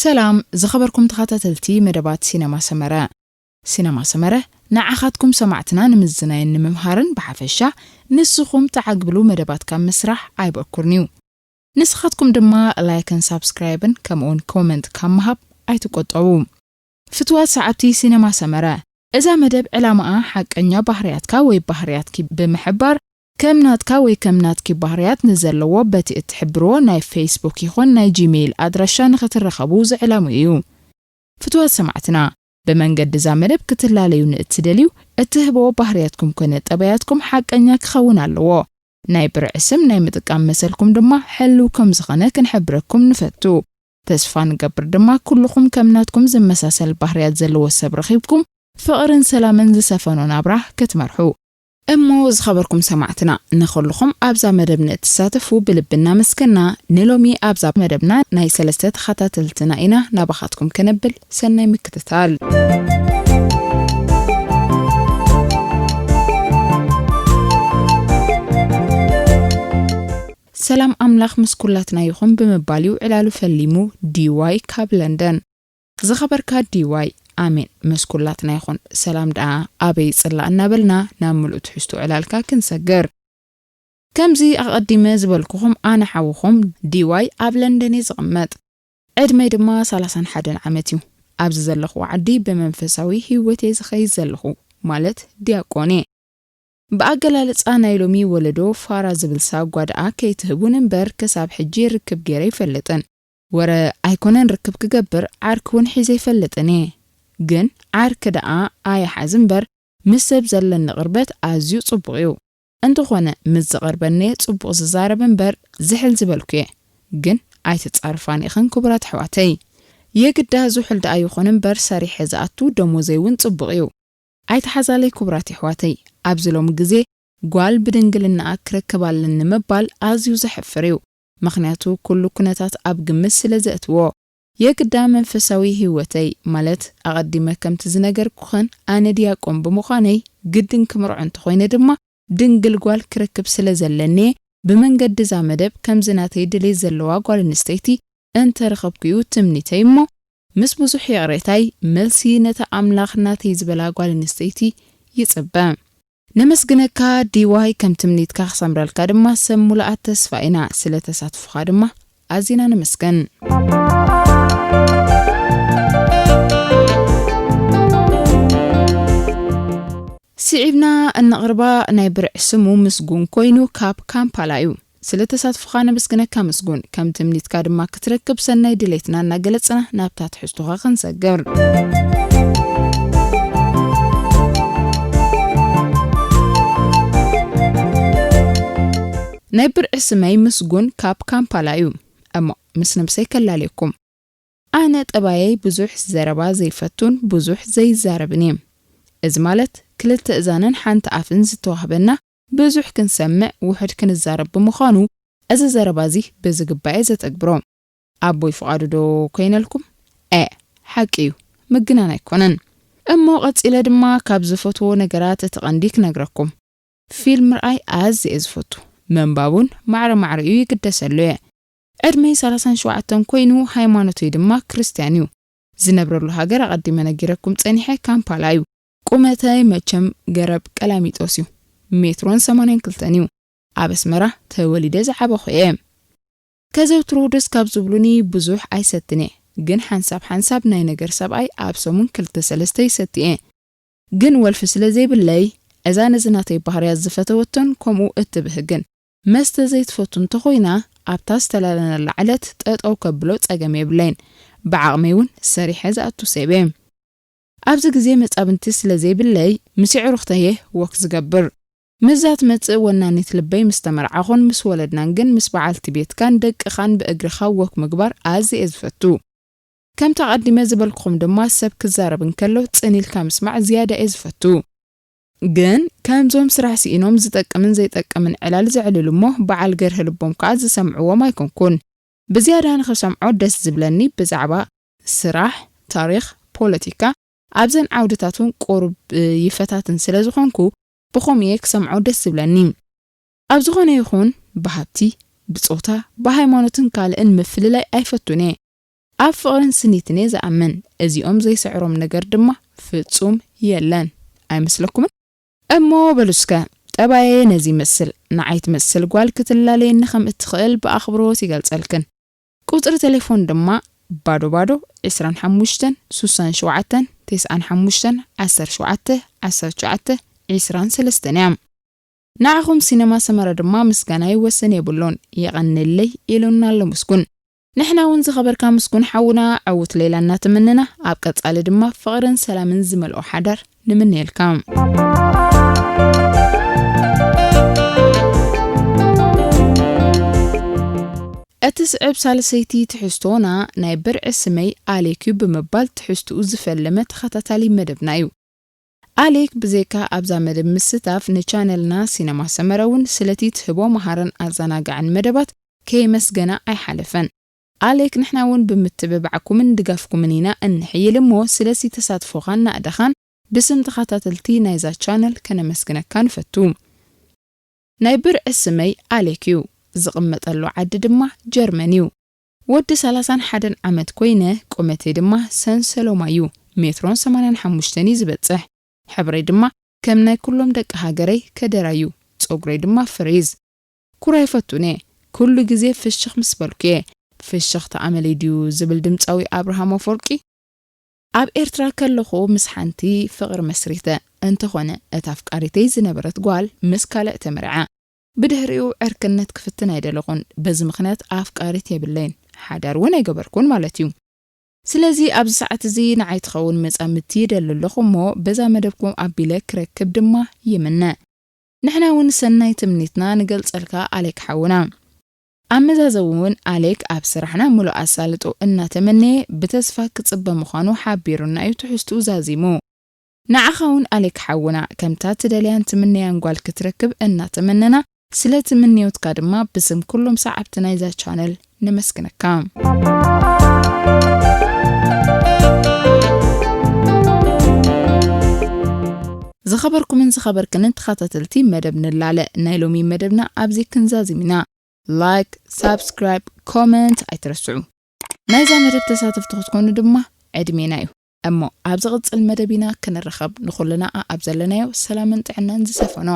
ሰላም ዝኸበርኩም ተኸታተልቲ መደባት ሲነማ ሰመረ። ሲነማ ሰመረ ንዓኻትኩም ሰማዕትና ንምዝናይን ንምምሃርን ብሓፈሻ ንስኹም ትዓግብሉ መደባት ካብ ምስራሕ ኣይበኩርን እዩ። ንስኻትኩም ድማ ላይክን ሳብስክራይብን ከምኡውን ኮመንት ካብ ምሃብ ኣይትቆጠቡ። ፍትዋት ሰዓብቲ ሲነማ ሰመረ፣ እዛ መደብ ዕላማኣ ሓቀኛ ባህርያትካ ወይ ባህርያትኪ ብምሕባር ከም ናትካ ወይ ከም ናትኪ ባህርያት ንዘለዎ በቲ እትሕብርዎ ናይ ፌስቡክ ይኹን ናይ ጂሜይል ኣድራሻ ንኽትረኸቡ ዝዕላሙ እዩ። ፍትዋት ሰማዕትና፣ ብመንገዲ እዛ መደብ ክትላለዩ ንእትደልዩ እትህብዎ ባህርያትኩም ኮነ ጠባያትኩም ሓቀኛ ክኸውን ኣለዎ። ናይ ብርዒ ስም ናይ ምጥቃም መሰልኩም ድማ ሕልው ከም ዝኾነ ክንሕብረኩም ንፈቱ። ተስፋ ንገብር ድማ ኩልኹም ከም ናትኩም ዝመሳሰል ባህርያት ዘለዎ ሰብ ረኺብኩም ፍቕርን ሰላምን ዝሰፈኖ ናብራ ክትመርሑ። እሞ ዝኸበርኩም ሰማዕትና፣ ንኹልኹም ኣብዛ መደብ ንእትሳተፉ ብልቢ እናመስገና፣ ንሎሚ ኣብዛ መደብና ናይ ሰለስተ ተኸታተልትና ኢና ናባኻትኩም ከነብል ሰናይ ምክትታል። ሰላም ኣምላኽ ምስ ኩላትና ይኹን ብምባል እዩ ዕላሉ ፈሊሙ ዲዋይ ካብ ለንደን። ዝኸበርካ ዲዋይ፣ ኣሜን ምስ ኩላትና ይኹን። ሰላም ደኣ ኣበይ ይጽላእ እናበልና ናብ ምሉእ ትሕዝቶ ዕላልካ ክንሰግር። ከምዚ ኣቐዲመ ዝበልኩኹም ኣነ ሓውኹም ዲዋይ ኣብ ለንደን እየ ዝቕመጥ። ዕድመይ ድማ ሰላሳን ሓደን ዓመት እዩ። ኣብዚ ዘለኹ ዓዲ ብመንፈሳዊ ህይወት እየ ዝኸይድ ዘለኹ፣ ማለት ዲያቆን እየ። ብኣገላልጻ ናይ ሎሚ ወለዶ ፋራ ዝብል ሳጓ ደኣ ከይትህቡን እምበር ክሳብ ሕጂ ርክብ ገይረ ኣይፈልጥን። ወረ ኣይኮነን ርክብ ክገብር ዓርኪ እውን ሒዘ ኣይፈልጥን እየ። ግን ዓርኪ ደኣ ኣይሓዝ እምበር ምስ ሰብ ዘለኒ ቅርበት ኣዝዩ ጽቡቕ እዩ። እንተኾነ ምስ ዝቐርበኒ እየ ጽቡቕ ዝዛረብ እምበር ዝሕል ዝበልኩ እየ። ግን ኣይትጻርፋን ኢኽን ክቡራት ኣሕዋተይ። የግዳ ዝሑል ደኣ ይኹን እምበር ሰሪሐ ዝኣቱ ደሞዘይ እውን ጽቡቕ እዩ። ኣይትሓዛለይ ክቡራት ኣሕዋተይ፣ ኣብዚ ሎሚ ግዜ ጓል ብድንግልናኣ ክረክብ ኣለኒ ምባል ኣዝዩ ዘሕፍር እዩ። ምኽንያቱ ኩሉ ኩነታት ኣብ ግምት ስለ ዘእትዎ። የግዳ መንፈሳዊ ህይወተይ፣ ማለት ኣቐዲመ ከምቲ ዝነገርኩኽን ኣነ ዲያቆን ብምዃነይ ግድን ክምርዖ እንተኾይነ ድማ ድንግል ጓል ክረክብ ስለ ዘለኒ ብመንገዲ እዛ መደብ ከምዚ ናተይ ድሌት ዘለዋ ጓል ኣንስተይቲ እንተረኸብኩ እዩ ትምኒተይ እሞ ምስ ብዙሕ ይቕሬታይ መልሲ ነታ ኣምላኽ ናተይ ዝበላ ጓል ኣንስተይቲ ይጽበ። ነመስግነካ ዲዋይ፣ ከም ትምኒትካ ክሰምረልካ ድማ ሰብ ሙሉኣት ተስፋ ኢና። ስለ ተሳትፎኻ ድማ ኣዚና ነመስግን። ስዒብና እንቕርባ ናይ ብርዒ ስሙ ምስጉን ኮይኑ ካብ ካምፓላ እዩ። ስለ ተሳትፎኻ ነመስግነካ ምስጉን። ከም ትምኒትካ ድማ ክትረክብ ሰናይ ድሌትና እናገለጽና ናብታ ትሕዝቶኻ ክንሰግር። ናይ ብርዒ ስመይ ምስጉን ካብ ካምፓላ እዩ። እሞ ምስ ነብሰይ ከላልየኩም። ኣነ ጠባየይ ብዙሕ ዘረባ ዘይፈቱን ብዙሕ ዘይዛረብን እየ። እዚ ማለት ክልተ እዛንን ሓንቲ ኣፍን ዝተዋህበና ብዙሕ ክንሰምዕ ውሑድ ክንዛረብ ብምዃኑ እዚ ዘረባ እዚ ብዝግባእ እየ ዘተግብሮ። ኣቦይ ፍቓዱ ዶ ኮይነልኩም? ኤ፣ ሓቂ እዩ፣ ምግናን ኣይኮነን። እሞ ቀጺለ ድማ ካብ ዝፈትዎ ነገራት እቲ ቀንዲ ክነግረኩም። ፊልም ምርኣይ ኣዝየ እየ ዝፈቱ። ምንባቡን ማዕረ ማዕረኡ ይግደሰሉ እየ። ዕድመይ ሰላሳን ሸውዓተን ኮይኑ ሃይማኖተይ ድማ ክርስትያን እዩ። ዝነብረሉ ሃገር ኣቐዲመ ነጊረኩም ጸኒሐ ካምፓላ እዩ። ቁመተይ መቸም ገረብ ቀላሚጦስ እዩ። ሜትሮን ሰማንያን ክልተን እዩ። ኣብ ኣስመራ ተወሊደ ዝዓበኹ እየ። ከዘውትሩ ደስ ካብ ዝብሉኒ ብዙሕ ኣይሰትን እየ፣ ግን ሓንሳብ ሓንሳብ ናይ ነገር ሰብኣይ ኣብ ሰሙን ክልተ ሰለስተ ይሰቲ እየ። ግን ወልፊ ስለ ዘይብለይ፣ እዛ ነዚ ናተይ ባህርያት ዝፈተወቶን ከምኡ እትብህግን መስተ ዘይትፈቱ እንተኾይና፣ ኣብታ ዝተላለናላ ዕለት ጠጠው ከብሎ ጸገም የብለይን። ብዓቕመይ እውን ሰሪሐ ዝኣቱ ሰብ እየ። ኣብዚ ግዜ መጻብንቲ ስለ ዘይብለይ፣ ምስ የዕሩኽተየ ወክ ዝገብር። ምስዛ ትመጽእ ወናኒት ልበይ ምስ ተመርዓኹን ምስ ወለድናን ግን ምስ በዓልቲ ቤትካን ደቅኻን ብእግርኻ ወክ ምግባር ኣዝየ እየ ዝፈቱ። ከምቲ ኣቐዲመ ዝበልኩኹም ድማ ሰብ ክዛረብ እንከሎ ጽን ኢልካ ምስማዕ ዝያዳ እየ ዝፈቱ። ግን ከምዞም ስራሕ ስኢኖም ዝጠቅምን ዘይጠቅምን ዕላል ዘዕልሉ እሞ በዓል ገርህ ልቦም ከኣ ዝሰምዕዎም ኣይኮንኩን። ብዝያዳ ንኽሰምዖ ደስ ዝብለኒ ብዛዕባ ስራሕ፣ ታሪኽ፣ ፖለቲካ ኣብዘን ዓውድታት እውን ቁሩብ ይፈታትን ስለ ዝኾንኩ ብኸምኡ እየ ክሰምዖ ደስ ዝብለኒ። ኣብ ዝኾነ ይኹን ብሃብቲ፣ ብጾታ፣ ብሃይማኖትን ካልእን ምፍልላይ ኣይፈቱን እየ። ኣብ ፍቕርን ስኒትን እየ ዝኣምን። እዚኦም ዘይስዕሮም ነገር ድማ ፍጹም የለን። ኣይመስለኩምን? እሞ በሉ እስከ፣ ጠባየ ነዚ ይመስል፣ ንዓይ ትመስል ጓል ክትላለየኒ ከም እትኽእል ብኣኽብሮት ይገልጸልክን። ቁጽሪ ቴሌፎን ድማ ባዶ ባዶ ዕስራን ሓሙሽተን ስሳን ሸውዓተን ተስዓን ሓሙሽተን ዓሰርተ ሸውዓተ ዓሰርተ ትሽዓተ ዕስራን ሰለስተን እያ። ንዓኹም ሲነማ ሰመረ ድማ ምስጋናይ ወሰን የብሉን፣ የቐንለይ ኢሉና ኣሎ ምስጉን። ንሕና እውን ዝኸበርካ ምስጉን ሓውና ዕውት ሌላ እናተመነና፣ ኣብ ቀጻሊ ድማ ፍቕርን ሰላምን ዝመልኦ ሓዳር ንምነየልካ። እቲ ስዕብ ሳልሰይቲ ትሕዝቶና ናይ ብርዒ ስመይ ኣሌክ እዩ ብምባል ትሕዝትኡ ዝፈለመ ተኸታታሊ መደብና እዩ። ኣሌክ ብዘይካ ኣብዛ መደብ ምስታፍ ንቻነልና ሲነማ ሰመረ እውን ስለቲ ትህቦ መሃርን ኣዘናጋዕን መደባት ከየመስገና ኣይሓለፈን። ኣሌክ ንሕና እውን ብምትብባዕኩምን ድጋፍኩምን ኢና እንሕይል እሞ ስለዚ ተሳትፎኻን ናእዳኻን ብስም ተኸታተልቲ ናይዛ ቻነል ከነመስግነካ ንፈቱ። ናይ ብርዒ ስመይ ኣሌክ እዩ። ዝቕመጠሉ ዓዲ ድማ ጀርመን እዩ። ወዲ ሰላሳን ሓደን ዓመት ኮይነ፣ ቁመተይ ድማ ሰንሰሎማ እዩ። ሜትሮን ሰማንያን ሓሙሽተን እዩ ዝበጽሕ። ሕብረይ ድማ ከም ናይ ኩሎም ደቂ ሃገረይ ከደራ እዩ። ጸጉረይ ድማ ፍሪዝ። ኩራ ይፈቱን እየ። ኩሉ ግዜ ፍሽኽ ምስ በልኩ እየ። ፍሽኽታ ኣመለይ ድዩ ዝብል ድምጻዊ ኣብርሃም ኣፈወርቂ? ኣብ ኤርትራ ከለኹ ምስ ሓንቲ ፍቕሪ መስሪተ። እንተኾነ፣ እታ ኣፍቃሪተይ ዝነበረት ጓል ምስ ካልእ ተመርዓ። ብድሕሪኡ ዕርክነት ክፍትን ኣይደለኹን። በዚ ምኽንያት ኣፍቃሪት የብለይን። ሓዳር እውን ኣይገበርኩን ማለት እዩ። ስለዚ ኣብዚ ሰዓት እዚ ንዓይ ትኸውን መጻምድቲ ይደሊ ኣለኹ እሞ፣ በዛ መደብኩም ኣቢለ ክረክብ ድማ ይምነ። ንሕና እውን ሰናይ ትምኒትና ንገልጸልካ ኣሌክ ሓውና። ኣብ መዛዘዊ እውን ኣሌክ ኣብ ስራሕና ምሉእ ኣሳልጦ እናተመነየ ብተስፋ ክጽበ ምዃኑ ሓቢሩና እዩ ትሕዝትኡ ዛዚሙ። ንዓኻ እውን ኣሌክ ሓውና ከምታ ትደልያን ትምነያን ጓል ክትረክብ እናተመነና ስለ ትምንዮትካ ድማ ብስም ኩሎም ሰዓብቲ ናይዛ ቻነል ነመስግነካ። ዝኸበርኩምን ዝኸበርክንን ተኸታተልቲ መደብ ንላለ ናይ ሎሚ መደብና ኣብዚ ክንዛዝም ኢና። ላይክ፣ ሳብስክራይብ፣ ኮመንት ኣይትረስዑ። ናይዛ መደብ ተሳተፍቲ ክትኮኑ ድማ ዕድሜና እዩ። እሞ ኣብ ዝቕጽል መደብ ኢና ክንራኸብ። ንኹልና ኣብ ዘለናዮ ሰላምን ጥዕናን ዝሰፈኖ።